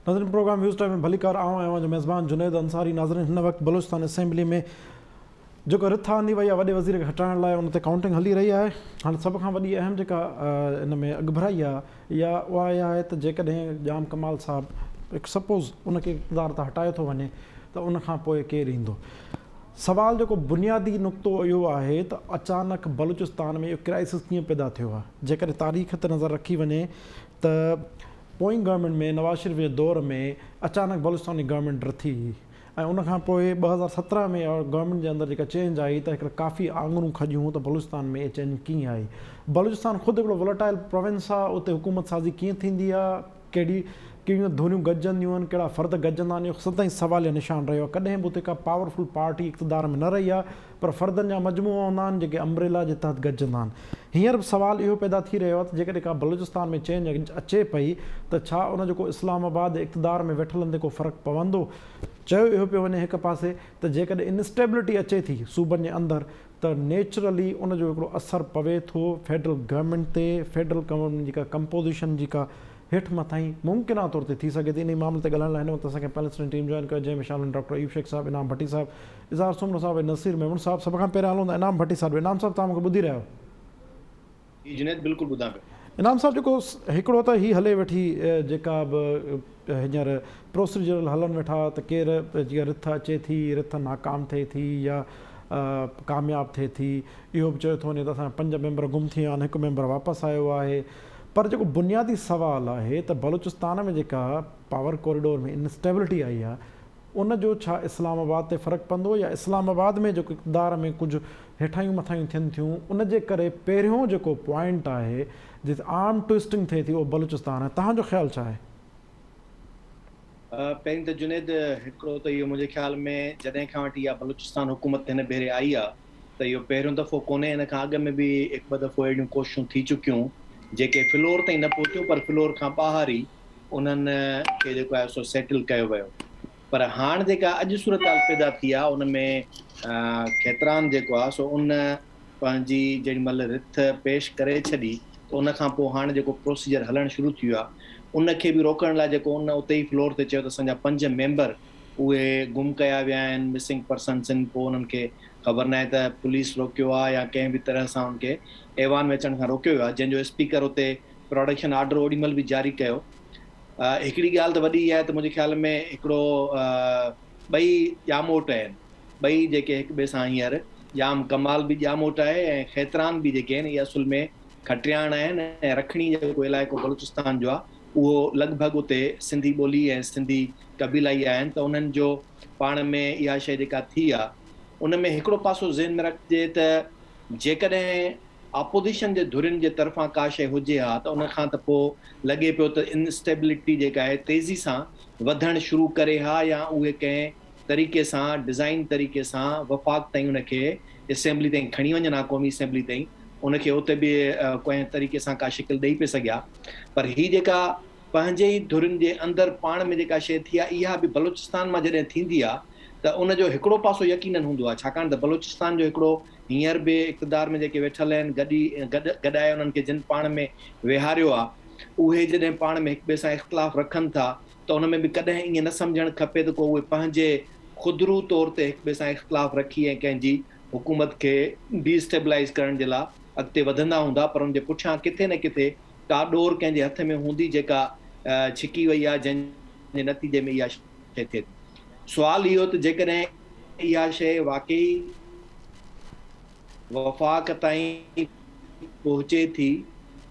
ناظرين programme waves time ۾ ڀليڪار آئون آهيان اوهان جو ميزبان جنيد انصاري ناظرين هن وقت بلوچستان اسيمبلي ۾ جيڪو رٿ آندي وئي آهي وڏي وزير کي هٽائڻ لاء ان تي ڪائونٽنگ هلي رهي آهي هاڻي سڀ کان وڏي اهم جيڪا ان ۾ اڳڀرائي آهي يا اها اها آهي ته جيڪڏهن ڄام ڪمال صاحب هڪ سپوز ان کي اقتدار تان هٽايو ٿو وڃي ته ان کان پوء ڪير ايندو سوال جيڪو بنيادي نقطو اهو آهي ته اچانڪ بلوچستان ۾ اهو ڪرائسس ڪيئن پيدا ٿيو آهي جيڪڏهن تاريخ تي نظر رکي وڃي ته پوئين گورنمينٽ ۾ نواز شريف جي دور ۾ اچانڪ بلوچستان جي گورنمينٽ رٿي هئي ۽ ان کان پوء 2017 ۾ گورنمينٽ جي اندر جيڪا چينج آئي ته هڪڙا ڪافي آڱرون کڄيون ته بلوچستان ۾ اهي چينج ڪيئن آئي. بلوچستان خود هڪڙو ولٽائل پراونس آ اتي حڪومت سازي ڪيئن ٿيندي آ، ڪهڙي ڪهڙيون ڌريون گڏجنديون آهن، ڪهڙا فرد گڏجندا آهن اهو سدائين سواليه نشان رهيو آ. ڪڏهن به اتي ڪا پاورفل پارٽي اقتدار ۾ نه رهي آ پر فردن جا مجموعا هوندا آهن جيڪي امبريلا جي تحت گڏجندا آهن. هينئر به سوال اهو پيدا ٿي رهيو آهي ته جيڪڏهن ڪا بلوچستان ۾ چينج اچي پئي ته ڇا ان جو ڪو اسلام آباد جي اقتدار ۾ ويٺلن تي ڪو فرق پوندو؟ چيو اهو پيو وڃي هڪ پاسي ته جيڪڏهن انسٽيبلٽي اچي ٿي صوبن جي اندر ته نيچرلي ان جو هڪڙو اثر پوي ٿو فيڊرل گورنمينٽ تي، فيڊرل گورنمينٽ جي ڪا ڪمپوزيشن جي ڪا هيٺ مٿاهين ممڪنه طور تي ٿي سگهي ٿي. انهي معاملي تي ڳالهائڻ لاء هن وقت اسان کي پيلسٽين ٽيم جوائن ڪيو جنهن ۾ شامل آهن ڊاڪٽر ايوب شيخ صاحب، انعام ڀٽي صاحب، اظهار سومرو صاحب ۽ نصير ميمڻ صاحب. سڀ کان پهريان هلون ته انعام ڀٽي صاحب ڏي. انعام صاحب توهان مون کي ٻڌي رهيا آهيو؟ جي جنيد بلڪل ٻڌان پيو. انعام صاحب جيڪو هڪڙو ته هي هلي ويٺي جيڪا به هينئر پروسيجرل هلن ويٺا ته ڪير جيئن رٿ اچي ٿي رٿ ناڪام ٿئي ٿي يا ڪامياب ٿئي ٿي اهو به چيو ٿو وڃي ته اسان جا پنج ميمبر گم ٿي ويا آهن هڪ ميمبر واپس آيو آهي پر جيڪو بنيادي سوال آهي ته بلوچستان ۾ جيڪا پاور ڪوريڊور ۾ انسٽيبلٽي آئي آهي ان جو ڇا اسلام آباد تي فرق پوندو يا اسلام آباد ۾ جيڪو اقتدار ۾ ڪجهه هيٺاهيون مٿاهيون ٿين ٿيون ان جي ڪري پهريون جيڪو پوائنٽ آهي جتي آرم ٽوئسٽنگ ٿئي ٿي اهو بلوچستان آهي توهان جو خيال ڇا آهي؟ پهرين ته جنيد هڪڙو ته اهو منهنجي خيال ۾ جڏهن کان وٺي اها بلوچستان حڪومت هن ڀيري آئي آهي ته اهو پهريون دفعو ڪونهي ان کان اڳ ۾ به هڪ ٻه دفعو اهڙيون ڪوششون ٿي چڪيون جيڪي فلور تائين نه پهتيون پر فلور کان ٻاهر ئي انهن کي جيڪو آهي سو سيٽل ڪيو ويو پر هاڻ جيڪا اڄ صورتحال پيدا ٿي آهي ان ۾ کيتران جيڪو آهي سو ان پنهنجي جيڏي مهل رٿ پيش ڪري ڇڏي ته ان کان پوء هاڻ جيڪو پروسيجر هلڻ شروع ٿي ويو آهي ان کي به روڪڻ لاء جيڪو ان اتي ئي فلور تي چيو ته اسان جا پنج ميمبر اهي گم ڪيا ويا آهن مسنگ پرسنس آهن پوء انهن کي خبر ناهي ته پوليس روڪيو آهي يا ڪنهن به طرح سان ان کي ايوان ۾ اچڻ کان روڪيو ويو آهي جنهن جو اسپيڪر اتي پراڊڪشن آرڊر اوڏي مهل به جاري ڪيو. هڪڙي ڳالهه ته وڏي اها آهي ته منهنجي خيال ۾ هڪڙو ٻئي ڄاموٽ آهن، ٻئي جيڪي هڪ ٻئي سان هينئر ڄام ڪمال به ڄاموٽ آهي ۽ کيتران به جيڪي آهن اهي اصل ۾ کٽياڻ آهن ۽ رکڻي جيڪو علائقو بلوچستان جو آهي اهو لڳ ڀڳ اتي سنڌي ٻولي ۽ سنڌي قبيلا ئي آهن ته انهن جو پاڻ ۾ اها شيء جيڪا ٿي آهي ان ۾ هڪڙو پاسو ذهن ۾ رکجي ته جيڪڏهن آپوزيشن جي ڌرين جي طرفان ڪا شيء هجي ها ته ان کان ته پوء لڳي پيو ته انسٽيبلٽي جيڪا آهي تيزي سان وڌڻ شروع ڪري ها يا اهي ڪنهن طريقي سان ڊزائين طريقي سان وفاق تائين ان کي اسيمبلي تائين کڻي وڃن ها قومي اسيمبلي تائين ان کي اتي به ڪنهن طريقي سان ڪا شڪل ڏئي پئي سگهيا پر هي جيڪا پنهنجي ئي ڌرين جي اندر پاڻ ۾ جيڪا شيء ٿي آهي اها به بلوچستان مان جڏهن ٿيندي آهي ته ان جو هڪڙو پاسو يقينن هوندو آهي ڇاڪاڻ ته بلوچستان جو هڪڙو هينئر به اقتدار ۾ جيڪي ويٺل آهن گڏي گڏ گڏائي انهن کي جن پاڻ ۾ ويهاريو آهي اهي جڏهن پاڻ ۾ هڪ ٻئي سان اختلاف رکن ٿا ته ان ۾ به ڪڏهن ائين نه سمجهڻ کپي ته ڪو اهي پنهنجي خودرو طور تي هڪ ٻئي سان اختلاف رکي ۽ ڪنهن جي حڪومت کي ڊي اسٽيبلائيز ڪرڻ جي لا اڳتي وڌندا هوندا پر ان جي پٺيان ڪٿي نه ڪٿي ڪا ڏور ڪنهن جي هٿ ۾ هوندي جيڪا ڇڪي وئي آهي جنهن جي نتيجي ۾ اها شيء ٿئي ٿي. سوال اهو ته جيڪڏهن اها شيء واقعي وفاق تائين پهچي ٿي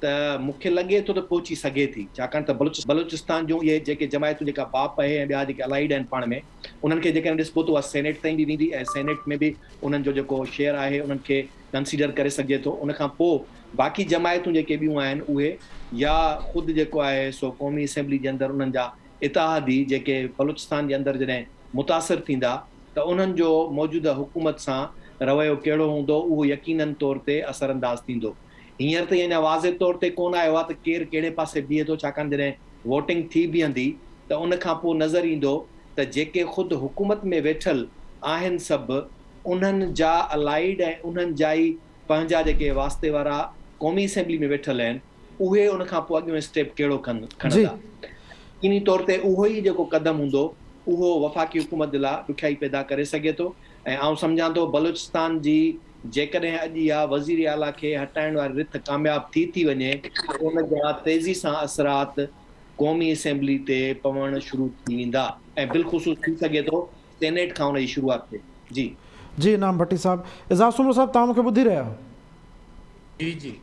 ته مون کي لڳي ٿو ته پهچي سگهي ٿي ڇاڪاڻ ته بلوچستان جون اهي جيڪي جماعتون جيڪا باپ اهي ۽ ٻيا جيڪي الائيڊ آهن پاڻ ۾ انهن کي جيڪڏهن ڏسبو ته اها سينيٽ تائين به ويندي ۽ سينيٽ ۾ به انهن جو جيڪو شيئر آهي انهن کي ڪنسيڊر ڪري سگهجي ٿو ان کان پوء باقي جماعتون جيڪي ٻيون آهن اهي يا خود جيڪو آهي سو قومي اسيمبلي جي اندر انهن جا اتحادي جيڪي بلوچستان جي اندر جڏهن متاثر ٿيندا ته انهن جو موجوده حڪومت سان رويو ڪهڙو هوندو اهو يقينن طور تي اثرانداز ٿيندو. هينئر تائين اڃا واضح طور تي ڪونه آيو آهي ته ڪير ڪهڙي پاسي بيهي ٿو ڇاڪاڻ جڏهن ووٽنگ ٿي بيهندي ته ان کان پوء نظر ايندو ته جيڪي خود حڪومت ۾ ويٺل آهن سڀ انهن جا الائيڊ ۽ انهن جا ئي پنهنجا جيڪي واسطي وارا قومي اسيمبلي ۾ ويٺل آهن اهي ان کان پوء اڳيون اسٽيپ ڪهڙو جي کڻندا. يقيني طور تي اهو ئي جيڪو قدم هوندو اهو وفاقي حڪومت جي لاء ڏکيائي پيدا ڪري سگهي ٿو ۽ آئون سمجهان ٿو بلوچستان جي جيڪڏهن اڄ اها وزير اعليٰ کي هٽائڻ واري رٿ ڪامياب ٿي ٿي وڃي ته ان جا تيزي سان اثرات قومي اسيمبلي تي پوڻ شروع ٿي ويندا ۽ بالخصوص ٿي سگهي ٿو سينيٽ کان ان جي شروعات ٿئي. جي. جي انعام ڀٽي صاحب. اظهار سومرو صاحب توهان مون کي ٻڌي رهيا آهيو. جي جي.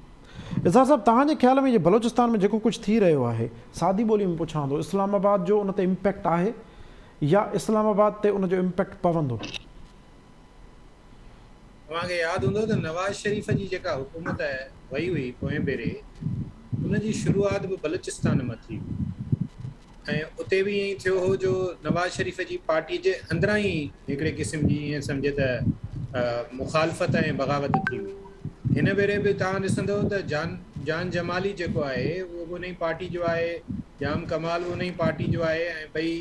اظهار صاحب توهان جي خيال ۾ جي بلوچستان ۾ جيڪو ڪجهه ٿي رهيو آهي سادي ٻولي ۾ پڇان ٿو اسلام آباد جو ان تي امپيڪٽ آهي يا اسلام آباد تي ان جو امپيڪٽ پوندو؟ توهان کي ياد هوندو ته نواز شريف جي جيڪا حڪومت وئي هئي پوئين ڀيري ان جي شروعات به بلوچستان مان ٿي هئي ۽ اتي به ائين ئي ٿيو هو جو نواز شريف جي پارٽي جي اندران ئي هڪڙي قسم جي ائين سمجهي ته مخالفت ۽ بغاوت ٿي هئي. هن ڀيري به توهان ڏسندو ته جان جان جمالي جيڪو آهي اهو به ان ئي پارٽي جو آهي، ڄام ڪمال به ان ئي پارٽي جو آهي ۽ ٻئي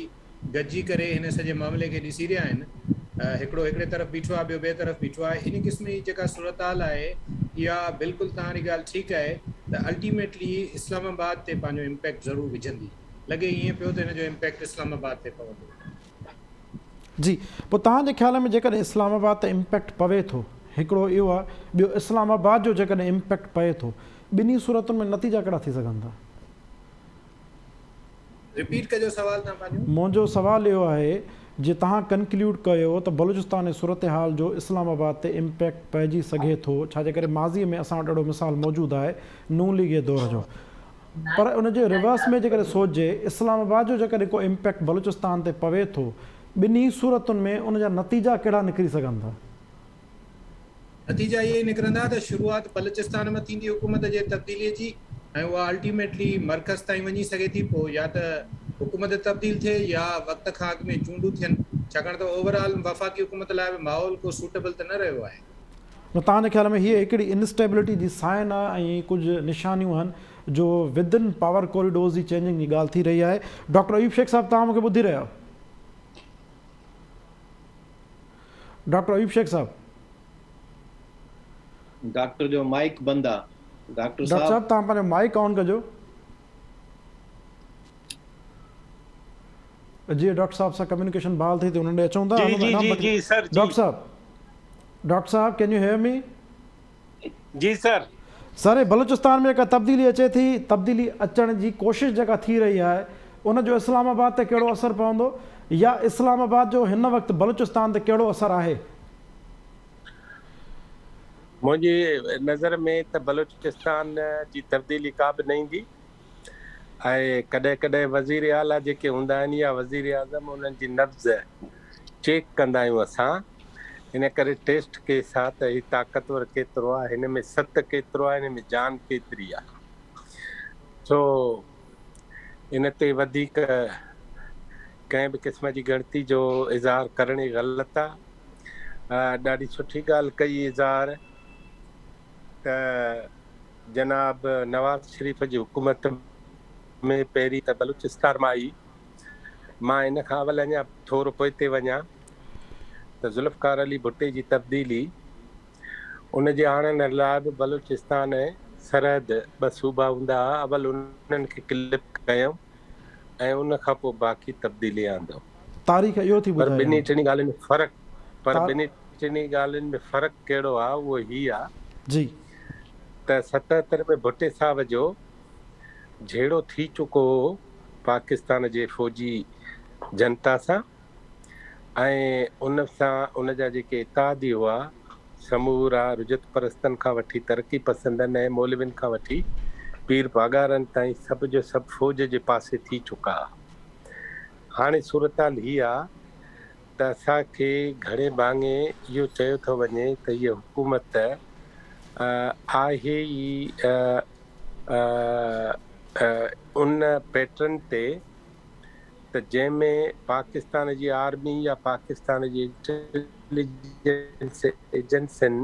گڏجي ڪري هن سڄي معاملي کي ڏسي رهيا آهن. هڪڙو هڪڙي طرف بيٺو آهي ٻيو ٻئي طرف بيٺو آهي. ان قسم جي جيڪا صورتحال آهي اها بلڪل توهان جي ڳالهه ٺيڪ آهي ته الٽيميٽلي اسلام آباد تي پنهنجو امپيڪٽ ضرور وجهندي. لڳي ائين پيو ته هن جو امپيڪٽ اسلام آباد تي پوندو. جي پوء توهان جي خيال ۾ جيڪڏهن اسلام آباد تي امپيڪٽ پوي ٿو هڪڙو اهو آهي ٻيو اسلام آباد جو جيڪڏهن امپيڪٽ پئي ٿو ٻنهي صورتن ۾ نتيجا ڪهڙا ٿي سگهن ٿا؟ رپيٽ ڪجو سوال توهان پنهنجو. منهنجو سوال اهو آهي جي توهان ڪنڪليوڊ ڪيو ته بلوچستان جي صورتحال جو اسلام آباد تي امپيڪٽ پئجي سگهي ٿو ڇا جي ڪري ماضي ۾ اسان وٽ اهڙو مثال موجود آهي نون ليگ جي دور جو پر ان جي ريورس ۾ جيڪڏهن سوچجي اسلام آباد جو جيڪڏهن ڪو امپيڪٽ بلوچستان تي پوي ٿو ٻنهي صورتن ۾ ان جا نتيجا ڪهڙا نڪري سگهن ٿا؟ نتيجا اهي ئي نڪرندا ته شروعات بلوچستان مان ٿيندي حڪومت جي تبديلي جي ۽ اها الٽيميٽلي مرڪز تائين وڃي سگهي ٿي پوء يا ته حڪومت تبديل ٿئي يا وقت کان اڳ ۾ چونڊون ٿين ڇاڪاڻ ته اوور آل وفاقي حڪومت لاء به ماحول ڪو سوٽيبل ته نه رهيو آهي. نو توهان جي خيال ۾ هيء هڪڙي انسٽيبلٽي جي سائن آهي ۽ ڪجهه نشانيون آهن جو ود ان پاور ڪوريڊورز جي چينجنگ جي ڳالهه ٿي رهي آهي. ڊاڪٽر ايوب شيخ صاحب توهان مون کي ٻڌي رهيا آهيو؟ ڊاڪٽر ايوب شيخ صاحب. ڊاڪٽر جو مائيڪ بند آ. ڊاڪٽر صاحب توهان پنهنجو مائيڪ آن ڪجو. جي ڊاڪٽر صاحب سان ڪميونيڪيشن بحال ٿي ته انهن ڏي اچون ٿا. جي جي جي جي سر جي. ڊاڪٽر صاحب ڊاڪٽر صاحب ڪين يو هيئر مي. جي سر. سر هي بلوچستان ۾ جيڪا تبديلي اچي ٿي تبديلي اچڻ جي ڪوشش جيڪا ٿي رهي آهي ان جو اسلام آباد تي ڪهڙو اثر پوندو يا اسلام آباد جو هن وقت بلوچستان تي ڪهڙو اثر آهي؟ منهنجي نظر ۾ ته بلوچستان جي تبديلي ڪا به نه ايندي ۽ ڪڏهن ڪڏهن وزير اعليٰ جيڪي هوندا آهن يا وزير اعظم انهن جي نبض چيڪ ڪندا آهيون اسان ان ڪري ٽيسٽ ڪيس آ ته هي طاقتور ڪيترو آ هن ۾ ست ڪيترو آ هن ۾ جان ڪيتري آ سو ان تي وڌيڪ ڪنهن به قسم جي ڳڻتي جو اظهار ڪرڻ ئي غلط آ ڏاڍي سٺي ڳالهه ڪئي اظهار ته جناب نواز شريف جي حڪومت ۾ پهرين ته بلوچستان مان آئي مان ان کان اول اڃا ٿورو پوئتي وڃان ته ذوالفقار علي ڀٽي جي تبديلي ان جي آڻڻ لاء به بلوچستان ۽ سرحد ٻه صوبا هوندا ها اول انهن کي ڪلپ ڪيائون ۽ ان کان پوء باقي تبديلي آندائون. تاريخ اهو ٿي پر ٻنهي ٽنهي ڳالهين ۾ فرق پر ٻنهي ٽنهي ڳالهين ۾ فرق ڪهڙو آ اهو هي آ جي. ته 77 ۾ ڀٽي صاحب جو جهيڙو ٿي چڪو هو پاڪستان جي فوجي جنتا سان ۽ ان سان ان جا جيڪي اتحادي هئا سمورا رجعت پرستن کان وٺي ترقي پسندن ۽ مولوين کان وٺي پير پاڳارن تائين سڀ جو سڀ فوج جي پاسي ٿي چڪا ها. هاڻي صورتحال هي آ ته اسان کي گهڻي ڀاڱي اهو چيو ٿو وڃي ته هيء حڪومت آهي ئي ان پيٽرن تي ته جنهن ۾ پاڪستان جي آرمي يا پاڪستان جي انٽيليجنس ايجنسين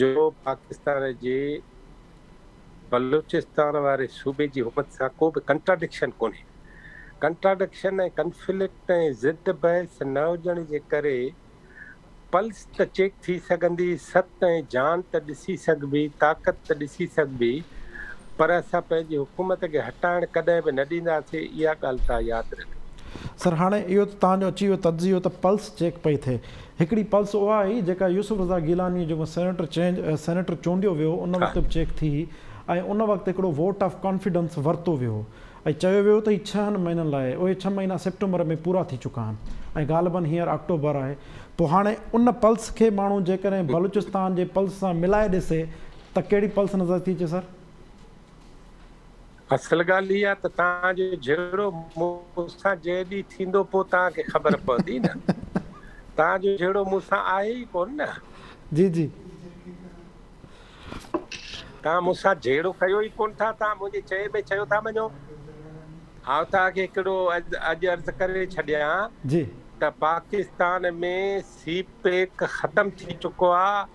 جو پاڪستان جي بلوچستان واري صوبي جي حڪومت سان ڪو به ڪنٽراڊڪشن ڪونهي. ڪنٽراڊڪشن ۽ ڪنفلڪٽ ۽ ضد بحث نه هجڻ جي ڪري پلس ته چيڪ ٿي سگهندي، ست ۽ جان ته ڏسي سگهبي، طاقت ته ڏسي سگهبي، پر اسان پنهنجي حڪومت کي هٽائڻ ڪڏهن به نه ڏينداسين اها ڳالهه توهان ياد رکجو. سر هاڻي اهو ته توهان جو اچي ويو تجزيو ته پلس چيڪ پئي ٿئي. هڪڙي پلس اها هئي جيڪا يوسف رضا گيلاني جيڪو سينيٽر چينج سينيٽر چونڊيو ويو ان وقت به چيڪ ٿي هئي ۽ ان وقت هڪڙو ووٽ آف ڪانفيڊنس ورتو ويو هو ۽ چيو ويو ته هي ڇهن مهينن لاء اهي ڇهه مهينا سيپٽمبر ۾ پورا ٿي چڪا آهن ۽ غالبن هينئر آڪٽوبر آهي پوء هاڻي ان پلس کي ماڻهو جيڪڏهن بلوچستان جي پلس سان ملائي ڏسي ته ڪهڙي پلس نظر ٿي اچي سر؟ اصل ڳالهه اها ته توهان جو جهيڙو مون سان جنهن ڏينهن ٿيندو پوء توهان کي خبر پوندي نه. توهان جو جهيڙو مون سان آهي ئي ڪونه نه. جي جي. توهان مون سان جهيڙو ڪيو ئي ڪونه ٿا، توهان منهنجي چئي ۾ چيو ٿا وڃو. آئون توهان کي هڪڙو اڄ عرض ڪري ڇڏيان جي. ته پاڪستان ۾ سي پيڪ ختم ٿي چڪو آ.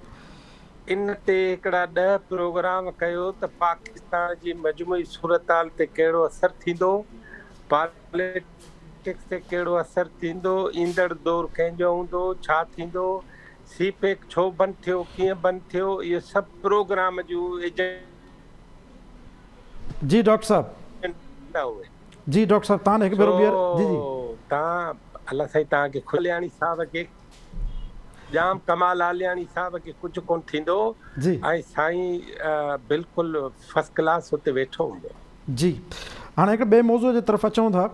ان تي هڪڙا ڏهه پروگرام ڪيو ته پاڪستان جي مجموعي صورتحال تي ڪهڙو اثر ٿيندو، پاليٽڪس تي ڪهڙو اثر ٿيندو، ايندڙ دور ڪنهن جو هوندو، ڇا ٿيندو، سي پيڪ ڇو بند ٿيو، ڪيئن بند ٿيو، اهو سڀ پروگرام جون ايجنڊا جي ڊاڪٽر صاحب. اهي. جي ڊاڪٽر صاحب تان هڪ ڀيرو ٻيهر جي جي. سو تان الله سائين تان کي خوش لياڻي صاحب کي. ڄام ڪمال عالياڻي صاحب کي ڪجهه ڪونه ٿيندو جي. ۽ سائين بلڪل فرسٽ ڪلاس اتي ويٺو هوندو. جي هاڻي هڪ ٻئي موضوع جي طرف اچون ٿا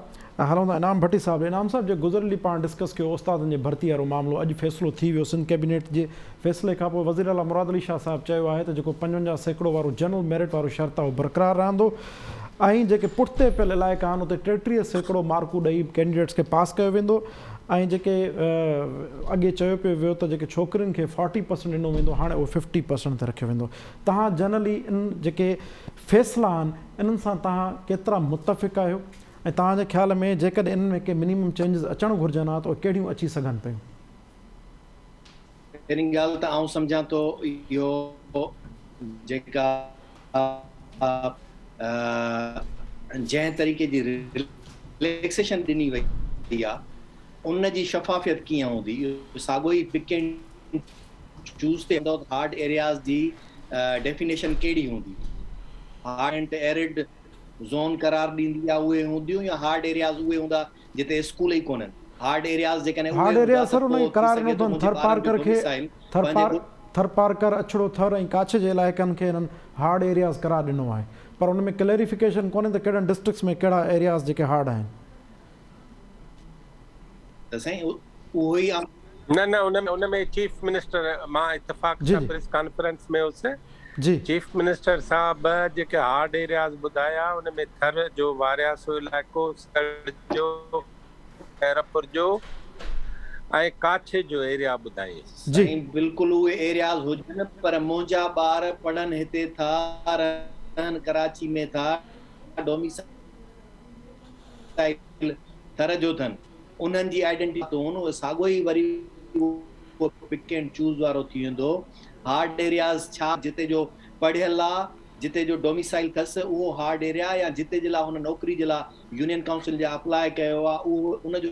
هلون ٿا انعام ڀٽي صاحب ڏي انعام صاحب جي گذريل ڏينهن پاڻ ڊسڪس ڪيو استادن جي ڀرتي وارو معاملو اڄ فيصلو ٿي ويو سنڌ ڪيبينيٽ جي فيصلي کان پوء وزير اعليٰ مراد علي شاهه صاحب چيو آهي ته جيڪو 55% وارو جنرل ميرٽ وارو شرط آهي اهو برقرار رهندو ۽ جيڪي پٺتي پيل علائقا آهن اتي 33% مارڪون ڏئي ڪينڊيڊيٽس کي پاس ڪيو ويندو ۽ جيڪي اڳي چيو پيو ويو ته جيڪي ڇوڪرين کي فارٽي پرسنٽ ڏنو ويندو هاڻي اهو ففٽي پرسنٽ تي رکيو ويندو توهان جنرلي ان جيڪي فيصلا آهن انهن سان توهان ڪيترا متفق آهيو ۽ توهان جي خيال ۾ جيڪڏهن انهن ۾ ڪي منيمم چينجز اچڻ گهرجن ها ته اهي ڪهڙيون اچي سگهن پيون؟ پهرين ڳالهه ته آئون سمجهان ٿو اهو جيڪا جنهن طريقي جي رليڪسيشن ڏني وئي آهي ان جي شفافيت ڪيئن هوندي اهو ساڳيو ئي پڪ اينڊ چوز تي هوندو ته هارڊ ايرياز جي ڊيفينيشن ڪهڙي هوندي هارڊ اينڊ ايرڊ زون قرار ڏيندي آهي اهي هونديون يا هارڊ ايرياز اهي هوندا جتي اسڪول ئي ڪونهن. هارڊ ايرياز جيڪڏهن اهي هارڊ هوندا ايرياز ته سر انهن پوء کي ٿي قرار سگهي ڏنو ٿو اٿن منهنجي ٿر ٻارن جو پارڪر کي ڊوميسائل ٿر پنهنجي پار ڳوٺ ٿر پارڪر اڇڙو ٿر ۽ ڪاڇي جي علائقن کي انهن هارڊ ايرياز قرار ڏنو آهي پر ان ۾ ڪليريفڪيشن ڪونهي ته ڪهڙن ڊسٽرڪٽس ۾ ڪهڙا ايرياز جيڪي هارڊ آهن. ته سائين اهو ئي آ. نه نه ان ان ۾ چيف منسٽر مان اتفاق جي سان جي پريس ڪانفرنس ۾ هيس جي. چيف منسٽر صاحب جيڪي هارڊ ايرياز ٻڌايا ان ۾ ٿر جو وارياسو علائقو، سڙ جو، خيرپور جو ۽ ڪاڇي جو ايريا ٻڌايائين. جي. سائين بلڪل اهي ايرياز هجن پر منهنجا ٻار پڙهن هتي ٿا رهن ڪراچي ۾ ٿا ڊوميسائل ٿر جو اٿن انهن جي آئيڊنٽي تون اهو ساڳيو ئي وري اهو پڪ اينڊ چوز وارو ٿي ويندو هارڊ ايرياز ڇا جتي جو پڙهيل آ جتي جو ڊوميسائل ٿس اهو هارڊ ايريا يا جتي جي لا هن نوڪري جي لا يونين ڪائونسل جي اپلاء ڪيو آ اهو ان جو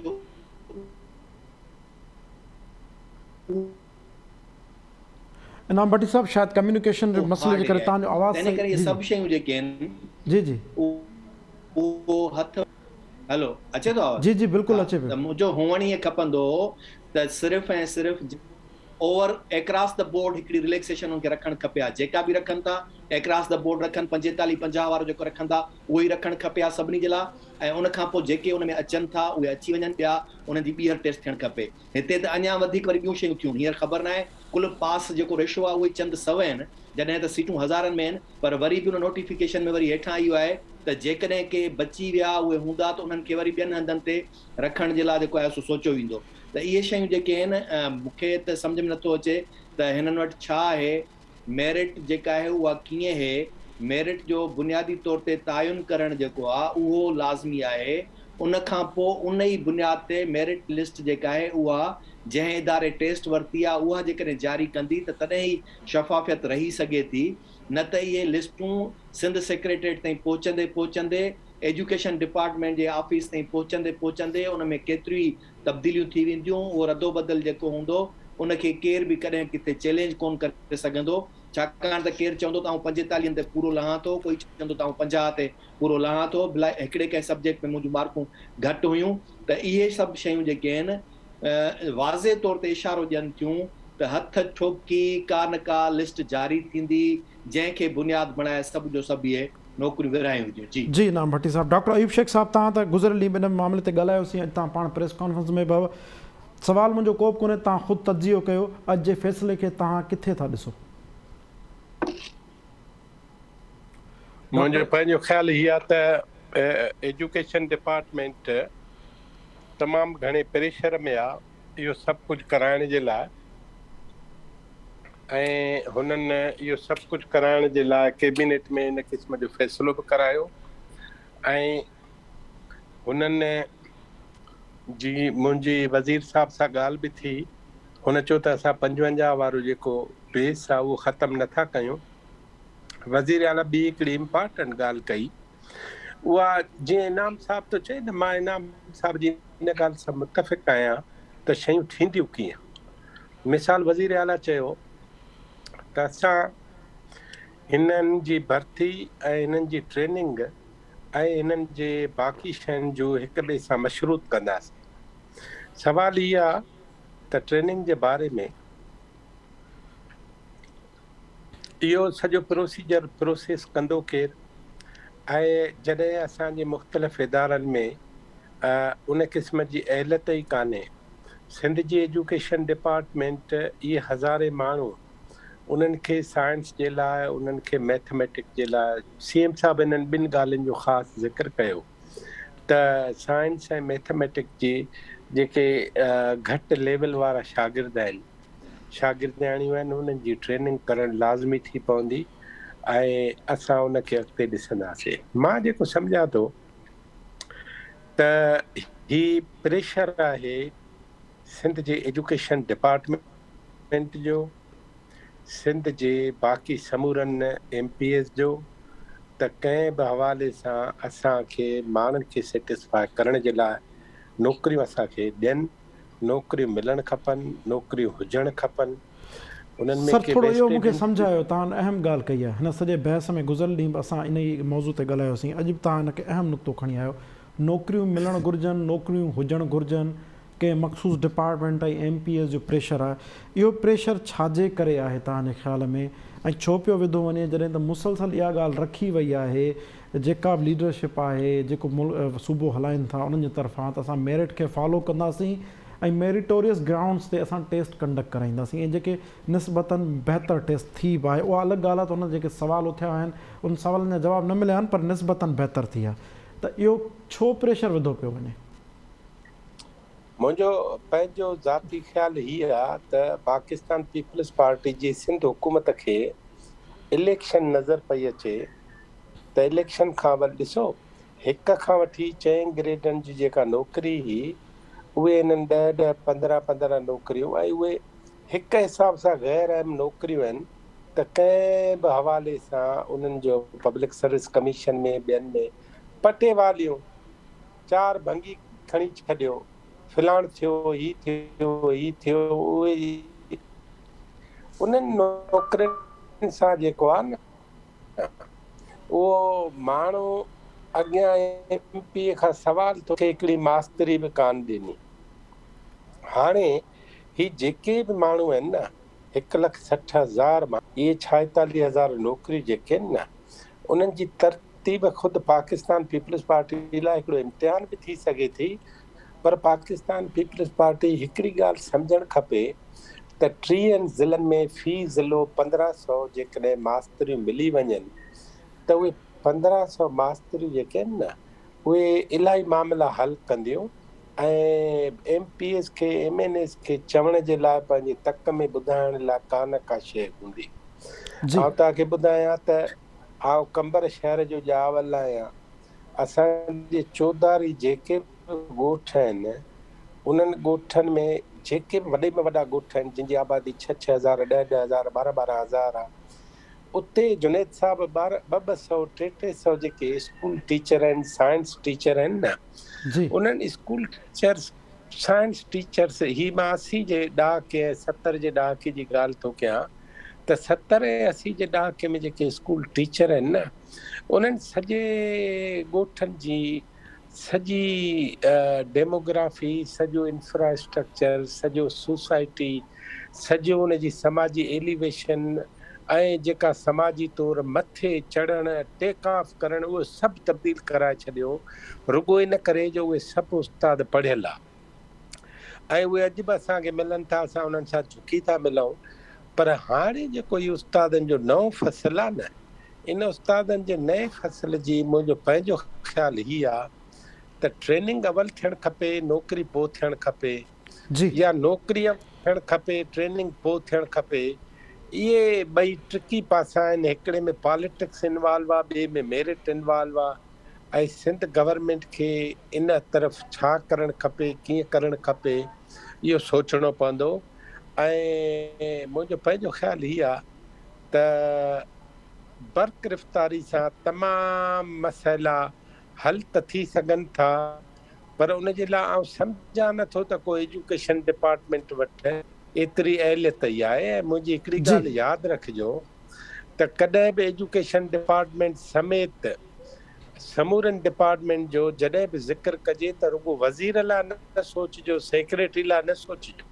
انعام ڀٽي صاحب شايد ڪميونيڪيشن جي اهو مسئلي هارڊ جي ڪري ايريا توهان جو آواز تنهن صحيح ڪري اهي جي جي سڀ شيون جيڪي آهن جي جي اهو هٿ هلو اچي ٿو آواز جي جي بلڪل ها اچي پيو ته منهنجو هئڻ ائين کپندو هو ته صرف ۽ صرف اوور ايڪراس the board هڪڙي رليڪسيشن انهن کي رکڻ کپي ها جيڪا به رکن ٿا ايڪراس the board رکن 45 50 وارو جيڪو رکن ٿا اهو ئي رکڻ کپي ها سڀني جي لا ۽ ان کان پوء جيڪي ان ۾ اچن ٿا اهي اچي وڃن ٻيا انهن جي ٻيهر ٽيسٽ ٿيڻ کپي هتي ته اڃا وڌيڪ وري ٻيون شيون ٿيون هينئر خبر ناهي ڪل پاس جيڪو ريشو آهي اهي چند سو آهن جڏهن ته سيٽون هزارن ۾ آهن پر وري به ان نوٽيفڪيشن ۾ وري هيٺان اهو آهي ته جيڪڏهن ڪي بچي ويا اهي هوندا ته انهن کي وري ٻين هنڌن تي رکڻ جي لا جيڪو آهي سو سوچيو ويندو ته اهي شيون جيڪي آهن مون کي ته سمجهه ۾ نٿو اچي ته هنن وٽ ڇا آهي، ميرٽ جيڪا آهي اها ڪيئن اهي، ميرٽ جو بنيادي طور تي تعين ڪرڻ جيڪو آهي اهو لازمي آهي، ان کان پوء ان ئي بنياد تي ميرٽ لسٽ جيڪا آهي اها جنهن اداري ٽيسٽ ورتي آهي اها جيڪڏهن جاري ڪندي ته تڏهن ئي شفافيت رهي سگهي ٿي نه ته اهي لسٽون سنڌ سيڪريٽريٽ تائين پهچندي پهچندي ايجوڪيشن ڊپارٽمينٽ جي آفيس تائين پهچندي پهچندي ان ۾ ڪيتريون ئي تبديليون ٿي وينديون، اهو ردوبدل جيڪو هوندو ان کي ڪير به ڪڏهن ڪٿي چئلينج ڪونه ڪري سگهندو، ڇاڪاڻ ته ڪير چوندو ته آئون پنجيتاليهن تي پورو لهان ٿو، ڪوئي چوندو ته آئون 50 تي پورو لهان ٿو، ڀلا هڪڙي ڪنهن سبجيڪٽ ۾ منهنجون مارڪون گهٽ هيون ته اهي سڀ شيون جيڪي آهن واضح طور تي اشارو ڏين ٿيون ته هٿ ٺوڪي ڪا نه ڪا لسٽ جاري ٿيندي جنهن کي بنياد بڻائي سڀ جو سڀ اهي نوڪريون ورهايون وينديون. جي. جي انعام ڀٽي صاحب. ڊاڪٽر ايوب شيخ صاحب توهان ته گذريل ڏينهن به ان معاملي تي ڳالهايوسين اڄ توهان پاڻ پريس ڪانفرنس ۾ به هئا. سوال منهنجو ڪو به ڪونهي توهان خود تجزيو ڪيو اڄ جي فيصلي کي توهان ڪٿي ٿا ڏسو؟ منهنجو پنهنجو خيال هي آهي ته ايجوڪيشن ڊپارٽمينٽ تمام گهڻي پريشر ۾ آهي اهو سڀ ڪجهه ڪرائڻ جي لاء ۽ هنن اهو سڀ ڪجهه ڪرائڻ جي لاء ڪيبينيٽ ۾ ان قسم جو فيصلو به ڪرايو ۽ هنن جي منهنجي وزير صاحب سان ڳالهه به ٿي، هن چيو ته اسان 55 وارو جيڪو بيس آهي اهو ختم نه ٿا ڪيون. وزير اعليٰ ٻي هڪڙي امپارٽنٽ ڳالهه ڪئي، اها جيئن انعام صاحب ٿو چئي نه مان انعام صاحب جي ان ڳالهه سان متفق آهيان ته شيون ٿينديون ڪيئن. مثال وزير اعليٰ چيو ته اسان هنن جي ڀرتي ۽ هنن جي ٽريننگ ۽ انهن جي باقي شين جو هڪ ٻئي سان مشروط ڪنداسين. سوال هي آ ته ٽريننگ جي باري ۾ اهو سڄو پروسيجر پروسيس ڪندو ڪير ۽ جڏهن اسان جي مختلف ادارن ۾ ان قسم جي اهليت ئي ڪانهي. سنڌ جي ايجوڪيشن ڊپارٽمينٽ اهي هزارين ماڻهو انهن کي سائنس جي لاء انهن کي مئٿميٽڪ جي لاء سي ايم صاحب انهن ٻن ڳالهين جو خاص ذڪر ڪيو ته سائنس ۽ مئٿميٽڪ جي جيڪي گهٽ ليول وارا شاگرد آهن شاگردياڻيون آهن انهن جي ٽريننگ ڪرڻ لازمي ٿي پوندي ۽ اسان ان کي اڳتي ڏسنداسين مان جيڪو سمجهان ٿو ته هي پريشر آهي سنڌ جي ايجوڪيشن ڊپارٽمينٽ جو، سنڌ جي باقي سمورن ايم پي ايز جو ته ڪنهن به حوالي سان اسان کي ماڻهن کي سيٽسفاء ڪرڻ جي لاء نوڪريون اسان کي ڏين، نوڪريون ملڻ کپن، نوڪريون هجڻ کپن، انهن ۾ سر ڪي ٿورو اهو مون ويسٽيڊ کي سمجهايو، توهان اهم ڳالهه ڪئي آهي، هن سڄي بحث ۾ گذريل ڏينهن به اسان انهي موضوع تي ڳالهايوسين، اڄ به توهان ان کي اهم نقطو کڻي آيو، نوڪريون ملڻ گهرجن، نوڪريون هجڻ گهرجن، ڪنهن مخصوص ڊپارٽمينٽ ۽ ايم پي ايز جو پريشر آهي، اهو پريشر ڇاجي ڪري آهي توهان جي خيال ۾ ۽ ڇو پيو وڌو وڃي جڏهن ته مسلسل اها ڳالهه رکي وئي آهي جيڪا به ليڊرشپ آهي جيڪو ملڪ صوبو هلائين ٿا انهن جي طرفان ته اسان ميرٽ کي فالو ڪنداسين ۽ ميريٽوريس گرائونڊز تي اسان ٽيسٽ ڪنڊڪٽ ڪرائينداسين ۽ جيڪي نسبتاً بهتر ٽيسٽ ٿي به آهي اها الڳ ڳالهه آهي ته ان جيڪي سوال اٿيا آهن ان سوالن جا جواب نه مليا آهن پر نسبتاً بهتر ٿي آهي ته اهو ڇو پريشر وڌو پيو وڃي. منهنجو پنهنجو ذاتي خيال هي آ ته پاڪستان پيپلز پارٽي جي سنڌ حڪومت کي اليڪشن نظر پئي اچي ته اليڪشن کان اول ڏسو هڪ کان وٺي چئين گريڊن جي جيڪا نوڪري هئي اهي هنن ڏهه ڏهه پندرهن پندرهن نوڪريون ۽ اهي هڪ حساب سان غير اهم نوڪريون آهن ته ڪنهن به حوالي سان انهن جو پبلڪ سروس ڪميشن ۾ ٻين ۾ پٽيواليون چار ڀنگي کڻي ڇڏيو، فلاڻ ٿيو، هي ٿيو، هي ٿيو، اهي انهن نوڪرين سان جيڪو آهي نه اهو ماڻهو اڳيان ايم پي اي کان سوال ٿو کي هڪڙي ماستري به ڪانه ڏني. هاڻي هي جيڪي به ماڻهو آهن نه هڪ لک 60 هزار مان اهي ڇائيتاليهه هزار نوڪريون جيڪي آهن نه انهن جي ترتيب خود پاڪستان پيپلز پارٽي لاء هڪڙو امتحان به ٿي سگهي ٿي پر پاڪستان پيپلز پارٽي هڪڙي ڳالهه سمجهڻ کپي ته ٽيهن ضلعن ۾ في ضلعو 15 سئو جيڪڏهن ماستريون ملي وڃن ته اهي 15 سئو ماستريون جيڪي آهن نه اهي الاهي معاملا حل ڪنديون ۽ ايم پي ايز کي ايم اين ايز کي چوڻ جي لاء پنهنجي تڪ ۾ ٻڌائڻ لاء ڪا نه ڪا شيء هوندي. آئون توهان کي ٻڌايان ته آئون قمبر شهر جو ڄاول آهيان. اسان جي چوڌاري جيڪي به ڳوٺ آهن، انهن ڳوٺن ۾ جيڪي به وڏي ۾ وڏا ڳوٺ آهن، جن جي آبادي ڇهه ڇهه هزار، ڏهه ڏهه هزار، ٻارهن ٻارهن هزار آهي، اتي جنيد صاحب ٻه ٻه سئو، ٽي ٽي سئو جيڪي اسڪول ٽيچر آهن، سائنس ٽيچر آهن نه، انهن اسڪول ٽيچرس، سائنس ٽيچرس، هي مان 80 جي ڏهاڪي ۽ 70 جي ڏهاڪي جي ڳالهه ٿو ڪيان ته 70 ۽ 80 جي ڏهاڪي ۾ جيڪي اسڪول ٽيچر آهن نه انهن سڄي ڳوٺن جي سڄي ڊيموگرافي، سڄو انفراسٽرڪچر، سڄو سوسائٽي، سڄو ان جي سماجي ايليويشن ۽ جيڪا سماجي طور مٿي چڙهڻ، ٽيڪ آف ڪرڻ اهو سڀ تبديل ڪرائي ڇڏيو رڳو ان ڪري جو اهي سڀ استاد پڙهيل ها ۽ اهي اڄ به اسان کي ملن ٿا اسان انهن سان جهڪي ٿا ملون پر هاڻي جيڪو هي استادن جو نئون فصل آ نه ان استادن جي نئين فصل جي منهنجو پنهنجو خيال هي آ ته ٽريننگ اول ٿيڻ کپي نوڪري پوء ٿيڻ کپي يا نوڪري اول ٿيڻ کپي ٽريننگ پوء ٿيڻ کپي اهي ٻئي ٽرڪي پاسا آهن هڪڙي ۾ پاليٽڪس انوالو آ ٻئي ۾ ميرٽ انوالو آ ۽ سنڌ گورنمينٽ کي ان طرف ڇا ڪرڻ کپي ڪيئن ڪرڻ کپي اهو سوچڻو پوندو ۽ منهنجو پنهنجو خيال هي آ ته برق رفتاري سان تمام مسئلا حل ته ٿي سگهن ٿا پر ان جي لاء آئون سمجهان نه ٿو ته ڪو ايجوڪيشن ڊپارٽمينٽ وٽ ايتري اهليت ئي آهي ۽ منهنجي هڪڙي ڳالهه ياد رکجو ته ڪڏهن به ايجوڪيشن ڊپارٽمينٽ سميت سمورن ڊپارٽمينٽ جو جڏهن به ذڪر ڪجي ته رڳو وزير لاء نه سوچجو سيڪريٽري لاء نه سوچجو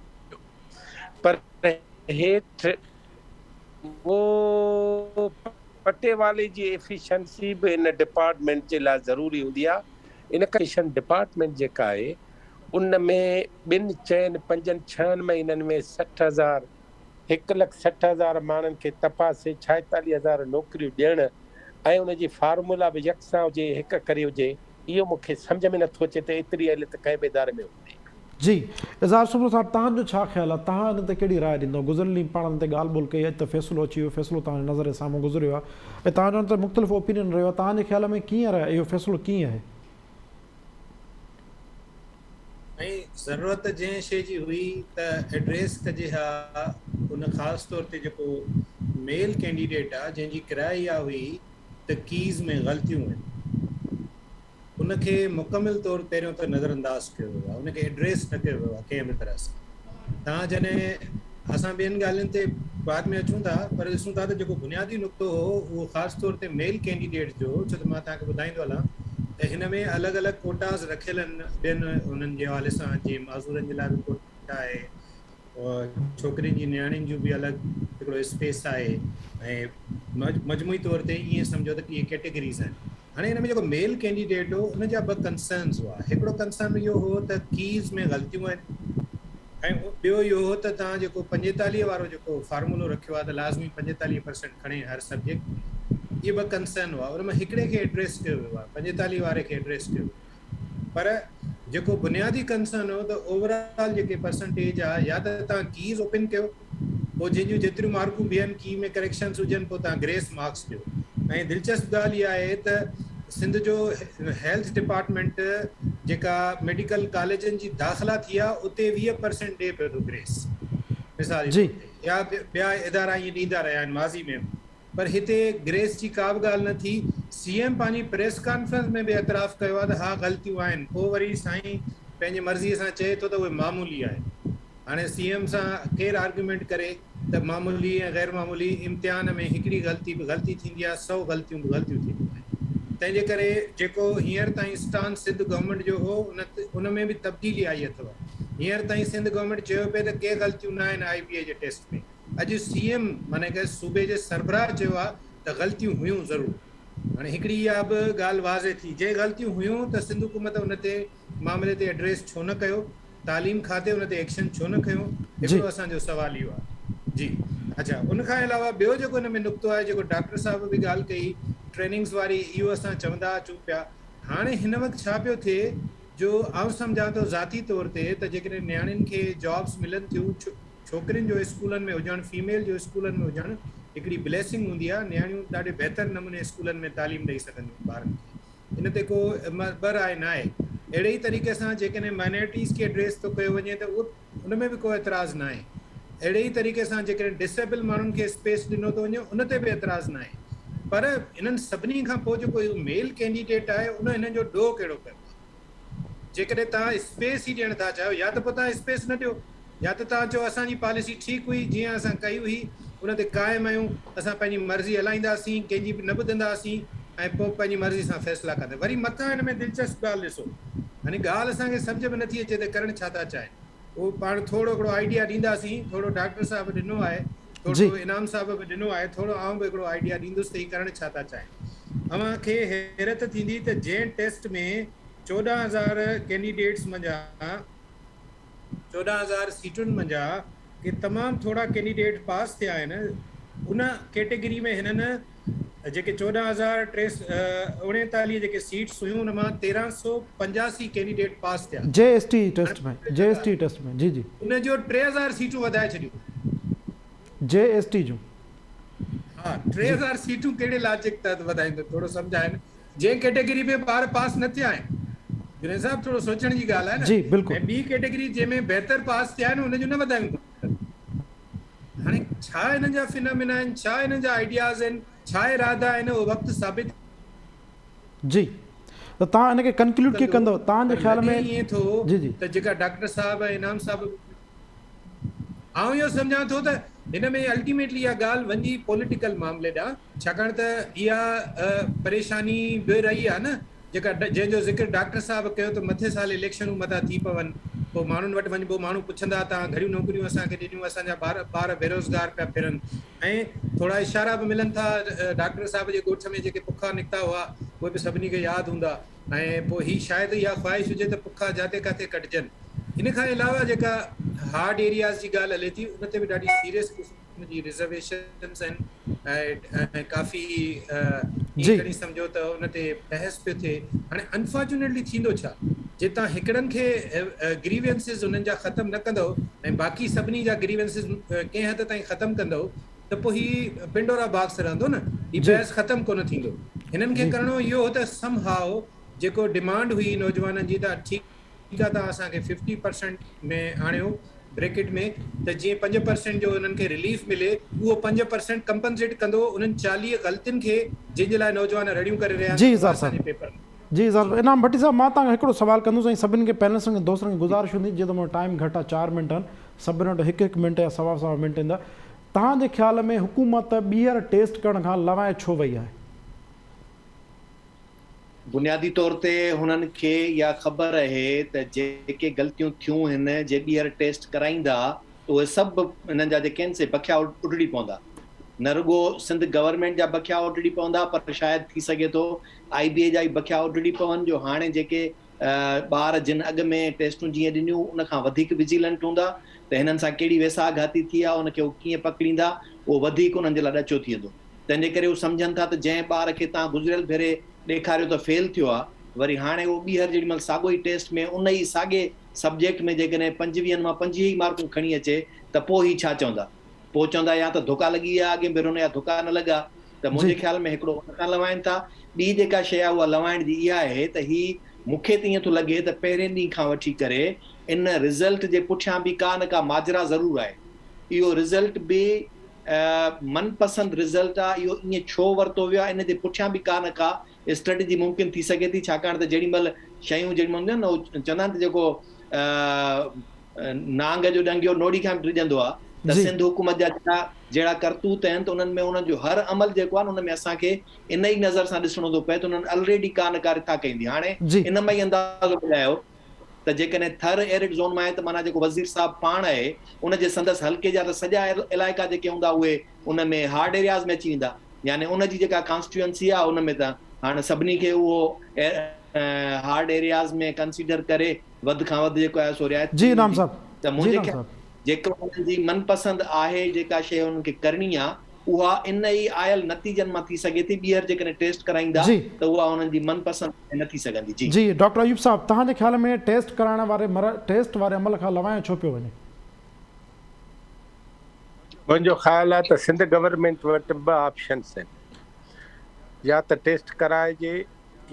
پر هيٺ اهو پٽيوالي جي ايفيشنسي به ان ڊپارٽمينٽ جي لاء ضروري هوندي آهي. ان ڪري ايجوڪيشن ڊپارٽمينٽ جيڪا آهي ان ۾ ٻن چئن پنجن ڇهن مهينن ۾ 60 هزار هڪ لک 60 هزار ماڻهن کي تپاسي ڇائيتاليهه هزار نوڪريون ڏيڻ ۽ ان جي فارمولا به يڪسان هجي هڪ ڪري هجي اهو مون کي سمجهه ۾ نٿو اچي ته ايتري اهليت ڪنهن به اداري ۾ هوندي. جي اظهار سومرو صاحب توهان جو ڇا خيال آهي توهان ان تي ڪهڙي راء ڏيندو گذريل ڏينهن پاڻ ان تي ڳالهه ٻولهه ڪئي اڄ ته فيصلو اچي ويو فيصلو توهان جي نظر جي سامهون گذريو آهي ۽ توهان جو ان تي مختلف اوپينين رهيو آهي توهان جي خيال ۾ ڪيئن رهيو اهو فيصلو ڪيئن آهي. ۽ ضرورت جنهن شيء جي هئي ته ايڊريس ڪجي ها ان خاص طور تي جيڪو ميل ڪينڊيڊيٽ آ جنهن جي ڪراء اها هئي ته ڪيز ۾ غلطيون آهن ان کي مڪمل طور پهريون ته نظر انداز ڪيو ويو آهي ان کي ايڊريس نه ڪيو ويو آهي ڪنهن به طرح سان توهان جڏهن اسان ٻين ڳالهين تي بعد ۾ اچون ٿا پر ڏسون ٿا ته جيڪو بنيادي نقطو هو اهو خاص طور تي ميل ڪينڊيڊيٽ جو ڇو ته مان توهان کي ٻڌائيندو هلان ته هن ۾ الڳ الڳ ڪوٽاز رکيل آهن ٻين انهن جي حوالي سان جيئن معذورن جي لاء به ڪوٽا آهي ڇوڪرين جي نياڻين جون به الڳ هڪڙو اسپيس آهي ۽ مجموعي طور تي ائين سمجهو ته اهي ڪيٽيگريز آهن هاڻي هن ۾ جيڪو ميل ڪينڊيڊيٽ هو ان جا ٻه ڪنسرنز هئا هڪڙو ڪنسرن اهو هو ته ڪيز ۾ غلطيون آهن ۽ ٻيو اهو هو ته توهان جيڪو 45 وارو جيڪو فارمولو رکيو آهي ته لازمي 45 پرسنٽ کڻي هر سبجيڪٽ ۾ اهي ٻه ڪنسرن هئا ان مان هڪڙي کي ايڊريس ڪيو ويو آهي 45 واري کي ايڊريس ڪيو ويو آهي پر جيڪو بنيادي ڪنسرن هو ته اوور آل جيڪي پرسنٽيج آ يا ته توهان ڪيز اوپن ڪيو پوء جنهن جون جيتريون مارڪون بيهن ڪي ۾ ڪريڪشنز هجن پوء توهان گريس مارڪس ڏيو ۽ دلچسپ ڳالهه اها آهي ته سنڌ جو هيلٿ ڊپارٽمينٽ جيڪا ميڊيڪل ڪاليجن جي داخلا ٿي آ اتي 20 پرسنٽ ڏي پيو ٿو گريس مثال جي طور تي يا ٻيا ادارا ائين ڏيندا رهيا آهن ماضي ۾ به پر هتي گريس جي ڪا به ڳالهه نه ٿي، سي ايم پنهنجي پريس ڪانفرنس ۾ به اعتراف ڪيو آهي ته ها غلطيون آهن، پوء وري سائين پنهنجي مرضي سان چئي ٿو ته اهي معمولي آهن. هاڻي سي ايم سان ڪير آرگيومينٽ ڪري ته معمولي ۽ غير معمولي امتحان ۾ هڪڙي غلطي به غلطي ٿيندي آهي، سئو غلطيون به غلطيون ٿينديون آهن. تنهن جي ڪري جيڪو هينئر تائين اسٽانس سنڌ گورنمينٽ جو هو ان ۾ به تبديلي آئي اٿو. هينئر تائين سنڌ گورنمينٽ چيو پئي ته ڪي غلطيون نه آهن آء بي اي جي ٽيسٽ ۾. اڄ سي ايم معنيٰ ڪه صوبي جي سربراهه چيو آهي ته غلطيون هيون ضرور. هاڻي هڪڙي اها به ڳالهه واضح ٿي جي غلطيون هيون ته سنڌ حڪومت ان تي معاملي تي ايڊريس ڇو نه ڪيو، تعليم کاتي ان تي ايڪشن ڇو نه کنيو، هڪڙو اسان جو سوال اهو آهي. جي اڇا ان کان علاوه ٻيو جيڪو ان ۾ نقطو آهي جيڪو ڊاڪٽر صاحب به ڳالهه ڪئي ٽريننگز واري اهو اسان چوندا اچون پيا هاڻي هن وقت ڇا پيو ٿئي جو آئون سمجهان ٿو ذاتي طور تي ته جيڪڏهن نياڻين کي جابس ملن ٿيون ڇوڪرين جو اسڪولن ۾ هجڻ فيميل جو اسڪولن ۾ هجڻ هڪڙي بليسنگ هوندي آهي نياڻيون ڏاڍي بهتر نموني اسڪولن ۾ تعليم ڏئي سگهنديون ٻارن کي ان تي ڪو ٻه راء نه آهي اهڙي ئي طريقي سان جيڪڏهن مائنارٽيز کي ايڊريس ٿو ڪيو وڃي ته اهو ان ۾ به ڪو اعتراض نه آهي اهڙي ئي طريقي سان جيڪڏهن ڊسيبل ماڻهن کي اسپيس ڏنو ٿو وڃي ان تي به اعتراض نه آهي پر انهن سڀني کان پوء جيڪو اهو ميل ڪينڊيڊيٽ آهي ان هنن جو ڏوهه ڪهڙو ڪيو آهي جيڪڏهن توهان اسپيس ئي ڏيڻ ٿا چاهيو يا ته پوء توهان اسپيس نه ڏيو يا ته توهان چئو اسان جي پاليسي ٺيڪ هئي جيئن اسان ڪئي هئي ان تي قائم آهيون، اسان پنهنجي مرضي هلائينداسين، ڪنهن جي به نه ٻڌنداسين ۽ پوء پنهنجي مرضي سان فيصلا ڪنداسين. وري مٿان هن ۾ دلچسپ ڳالهه ڏسو، يعني ڳالهه اسان کي سمجهه ۾ نٿي اچي ته ڪرڻ ڇا ٿا چاهين. اهو پاڻ ٿورو هڪڙو آئيڊيا ڏينداسين، ٿورو ڊاڪٽر صاحب ڏنو آهي، ٿورو انعام صاحب به ڏنو آهي، ٿورو آئون به هڪڙو آئيڊيا ڏيندس ته هي ڪرڻ ڇا ٿا چاهين. اوهان کي حيرت ٿيندي ته جنهن ٽيسٽ ۾ 14,000 ڪينڊيڊيٽس منجهان 14,000 سيٽن منجهان ڪي تمام ٿورا ڪينڊيڊيٽ پاس ٿيا آهن، ان ڪيٽيگري ۾ هنن جيڪي چوڏهن هزار ٽي اوڻيتاليهه جيڪي سيٽس هيون ان مان 1385 ڪينڊيڊيٽ پاس ٿيا. جي ايس ٽي ٽيسٽ ۾ جي ايس ٽي ٽيسٽ ۾ جي جي. ان جو 3000 سيٽون وڌائي ڇڏيون. جي ايس ٽي جون. ها 3000 سيٽون ڪهڙي لاجڪ تحت وڌائيندو ٿورو سمجهائين جنهن ڪيٽيگري ۾ ٻار پاس نه ٿيا آهن جنيد صاحب ٿورو سوچڻ جي ڳالهه آهي نه جي بلڪل. ۽ ٻي ڪيٽيگري جنهن ۾ بهتر پاس ٿيا آهن ان جون نه وڌايون ٿا. هاڻي ڇا هنن جا فنامينا آهن، ڇا هنن جا آئيڊياز آهن، ڇا ارادا آهن اهو وقت ثابت جي ته توهان ان کي ڪنڪلوڊ ڪيئن ڪندو ڪندؤ توهان جي پر خيال لڳي ۾ ائين ٿو جي جي. ته جيڪا ڊاڪٽر صاحب ۽ انعام صاحب آئون اهو سمجهان ٿو ته هن ۾ الٽيميٽلي اها ڳالهه وڃي پوليٽيڪل معاملي ڏانهن ڇاڪاڻ ته اها پريشاني به رهي آهي نه جيڪا جنهن جو ذڪر ڊاڪٽر صاحب ڪيو ته مٿي سال اليڪشنون متان ٿي پون پوء ماڻهن وٽ وڃبو ماڻهو پڇندا توهان گهڻيون نوڪريون اسان کي ڏنيون اسان جا ٻار ٻار بيروزگار پيا ڦرن ۽ ٿورا اشارا به ملن ٿا ڊاڪٽر صاحب جي ڳوٺ ۾ جيڪي پکا نڪتا هئا اهي به سڀني کي ياد هوندا ۽ پوء هي شايد اها خواهش هجي ته پکا جاتي ڪاٿي ڪڍجن ان کان علاوه جيڪا هارڊ ايرياز جي ڳالهه هلي ٿي ان تي به ڏاڍي سيريس قسم ان جي رزرويشنز آهن ۽ ڪافي ائين کڻي سمجهو ته ان تي بحث پيو ٿئي. هاڻي انفارچونيٽلي ٿيندو ڇا جي توهان هڪڙن کي گريوينسز انهن جا ختم نه ڪندؤ ۽ باقي سڀني جا گريوينسز ڪنهن حد تائين ختم ڪندؤ ته پوء هي پنڊورا باڪس رهندو نه هي بحث ختم ڪونه ٿيندو. هنن کي ڪرڻو اهو هو ته سم هاء جيڪو ڊمانڊ هئي نوجوانن جي ته ٺيڪ آ توهان اسان کي ففٽي پرسنٽ ۾ آڻيو بريڪٽ ۾ ته جيئن 5% جو انهن کي رليف ملي اهو 5% ڪمپنسيٽ ڪندو انهن 40 غلطين کي جنهن جي لاء نوجوان رڙيون ڪري رهيا آهن جي ته اظهار اسان صاحب جي پيپر ۾ جي اظهار صاحب انعام ڀٽي صاحب مان توهان کان هڪڙو سوال ڪندس ۽ سڀني کي پينلسٽن کي دوستن کي گذارش هوندي جيئن ته مون وٽ ٽائيم گهٽ آهي چار منٽ آهن سڀني وٽ هڪ هڪ منٽ يا سوا سوا منٽ ايندا توهان جي خيال ۾ حڪومت ٻيهر ٽيسٽ ڪرڻ کان لوائي ڇو وئي آهي؟ بنيادي طور تي هنن کي اها خبر اهي ته جيڪي غلطيون ٿيون هن جي ٻيهر ٽيسٽ ڪرائيندا ته اهي سڀ هنن جا جيڪي آهن سي بکيا اڊڙي پوندا. نه رڳو سنڌ گورنمينٽ جا بکيا اڊڙي پوندا پر شايد ٿي سگهي ٿو آئي بي اي جا ئي بکيا اڊڙي پون جو هاڻي جيڪي ٻار جن اڳ ۾ ٽيسٽون جيئن ڏنيون ان کان وڌيڪ وجيلنٽ هوندا ته هنن سان ڪهڙي ويساهه گهاتي ٿي آهي ان کي هو ڪيئن پڪڙيندا اهو وڌيڪ انهن جي لاء ڏچو ٿي ويندو. تنهن جي ڪري هو سمجهن ٿا ته جنهن ٻار کي توهان گذريل ڀيري ڏيکاريو ته فيل ٿيو آهي وري هاڻي اهو ٻيهر جيڏي مهل ساڳو ئي ٽيسٽ ۾ ان ئي ساڳي سبجيڪٽ ۾ جيڪڏهن پنجويهن مان 25 ئي مارڪون کڻي اچي ته پوء هي ڇا چوندا؟ پوء چوندا يا ته ڌوڪا لڳي ويا اڳئين ڀيرو نه يا ڌوڪا نه لڳا ته منهنجي خيال ۾ هڪڙو ان کان لوائن ٿا ٻي جيڪا شيء آهي اها لوائڻ جي اها آهي ته هي مون کي ته ائين ٿو لڳي ته پهرين ڏينهن کان وٺي ڪري ان رزلٽ جي پٺيان به ڪا نه ڪا ماجرا ضرور آهي اهو رزلٽ به من پسند رزلٽ آهي اهو ائين ڇو ورتو ويو آهي ان جي پٺيان به ڪا نه ڪا اسٽريٽجي ممڪن ٿي سگهي ٿي ڇاڪاڻ ته جيڏي مهل شيون جيڏي مهل هونديون آهن نه هو چوندا آهن ته جيڪو نانگ جو ڏنگيو نوڙي کان به ڊڄندو آهي ته سنڌ حڪومت جا جهڙا جهڙا ڪرتوت آهن ته انهن ۾ انهن جو هر عمل جيڪو آهي نه ان ۾ اسان کي ان ئي نظر سان ڏسڻو ٿو پئي ته انهن الريڊي ڪا نه ڪا رٿا ڪئي هوندي هاڻي ان مان ئي اندازو لڳايو ته جيڪڏهن ٿر ايرڊ زون مان آهي ته معنيٰ جيڪو وزير صاحب پاڻ آهي ان جي سندس حلقي جا ته سڄا علائقا جيڪي هوندا اهي ان ۾ هارڊ ايرياز ۾ اچي ويندا يعني ان جي جيڪا ڪانسٽيٽوئنسي آهي ان ۾ ته هاڻي سڀني کي اهو هارڊ ايرياز ۾ ڪنسيڊر ڪري وڌ کان وڌ جيڪو آهي سو رعايت جي ڏني انعام ويندي صاحب ته جي منهنجي انعام خيال صاحب. جيڪو انهن جي من پسند آهي جيڪا شيء انهن کي ڪرڻي آ اها ان ئي آيل نتيجن مان ٿي سگهي ٿي ٻيهر جيڪڏهن ٽيسٽ ڪرائيندا جي. ته اها انهن جي من پسند شيء نه ٿي سگهندي جي. جي ڊاڪٽر ايوب صاحب توهان جي خيال ۾ ٽيسٽ ڪرائڻ واري مر ٽيسٽ واري عمل کان لوايو ڇو پيو وڃي؟ منهنجو خيال آهي ته سنڌ گورنمينٽ وٽ ٻه آپشنس آهن يا ته ٽيسٽ ڪرائجي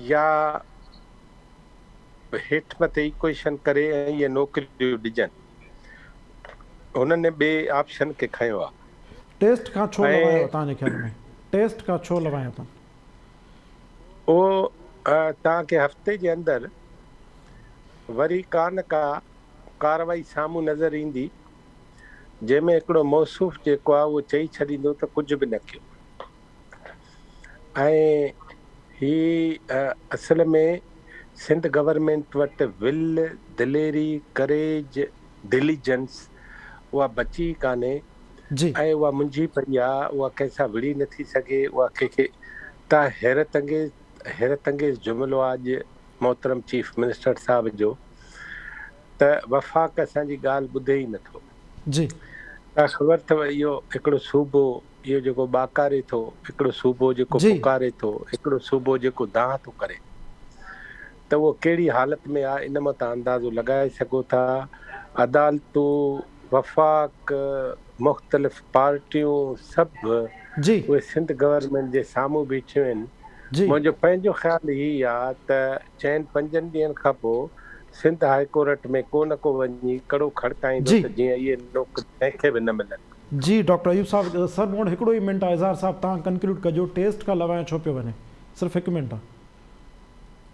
يا هيٺ مٿي ايڪويشن ڪري ۽ اهي نوڪريون ڏجن. هنن ٻئي آپشن کي کنيو آهي. ٽيسٽ کان ڇو ۽ لوايو توهان جي خيال ۾ ٽيسٽ کان ڇو لوايو اٿن؟ اهو توهان کي هفتي جي اندر وري ڪا نه ڪا ڪارروائي سامهون نظر ايندي. جنهن ۾ هڪڙو موصوف جيڪو آهي اهو چئي ڇڏيندو ته ڪجهه به نه ڪيو ۽ هي اصل ۾ سنڌ گورنمينٽ وٽ ول، دليري، ڪريج، ڊليجنس اها بچي ئي ڪانهي جي. ۽ اها منجهي پئي آ، اها ڪنهن سان وڙهي نٿي سگهي، اها ڪنهن کي ته حيرت انگيز حيرت انگيز جملو آ اڄ محترم چيف منسٽر صاحب جو ته وفاق اسان جي ڳالهه ٻڌي ئي نٿو. جي. ڪا خبر اٿو اهو هڪڙو صوبو اهو جيڪو ٻاڪاري ٿو، هڪڙو صوبو جيڪو جي. پڪاري ٿو، هڪڙو صوبو جيڪو دانهن ٿو ڪري ته اهو ڪهڙي حالت ۾ آهي ان مان توهان اندازو لڳائي سگهو ٿا. عدالتون، وفاق، مختلف پارٽيون سڀ جي. اهي سنڌ گورنمينٽ جي سامهون بيٺيون آهن. جي. منهنجو پنهنجو خيال هي آ ته چئن پنجن ڏينهن کان پوء سنڌ هاء ڪورٽ ۾ ڪو نه ڪو وڃي ڪڙو کڙڪائيندو جي. ته جيئن اهي نوڪريون ڪنهن کي به نه ملن. جي ڊاڪٽر ايوب صاحب سر مون وٽ هڪڙو ئي منٽ آ اظهار صاحب توهان ڪنڪلوڊ ڪجو ٽيسٽ کان لوائين ڇو پيو وڃي صرف هڪ منٽ آ.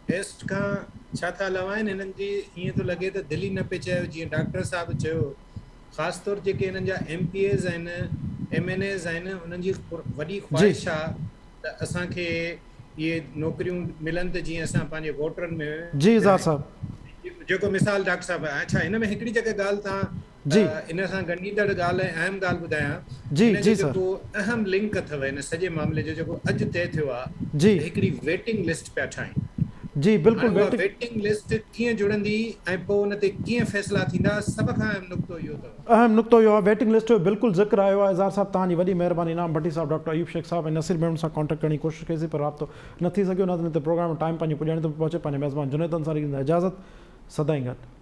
ٽيسٽ کان ڇا ٿا لوائين هنن جي ائين ٿو لڳي ته دل ئي نه پئي چاهي جيئن ڊاڪٽر صاحب چيو خاص طور جيڪي هنن جا ايم پي ايز آهن ايم اين ايز آهن انهن جي وڏي جي. خواهش آ ته اسان کي اهي نوڪريون ملن ته جيئن اسان پنهنجي ووٽرن ۾ جي اظهار ورهايون. صاحب. جيڪو مثال ڊاڪٽر صاحب اڇا هن ۾ هڪڙي جيڪا ڳالهه تان جي. ان سان ڳنڍيندڙ ڳالهه ۽ اهم ڳالهه ٻڌايان جي هن جو جي سر. جيڪو اهم لنڪ اٿو هن سڄي معاملي جو جيڪو اڄ طئي ٿيو آ جي. ته هڪڙي ويٽنگ لسٽ پيا ٺاهين. جي بلڪل هاڻي اها ويٽنگ. ويٽنگ لسٽ ڪيئن جڙندي ۽ پوء ان تي ڪيئن فيصلا ٿيندا سڀ کان اهم نقطو اهو اٿو. اهم نقطو اهو آهي ويٽنگ لسٽ جو بلڪل ذڪر آيو آهي اظهار صاحب توهان جي وڏي مهرباني انعام ڀٽي صاحب ڊاڪٽر ايوب شيخ صاحب ۽ نصير ميمڻ سان ڪانٽيڪٽ ڪرڻ جي ڪوشش ڪئي سين پر رابطو نه ٿي سگهيو ناظرين هتي پروگرام جو ٽائيم پنهنجي پڄاڻي تي پهچي پنهنجي ميزبان جنيد انصاري کي ڏيندا اجازت سدائين گڏ.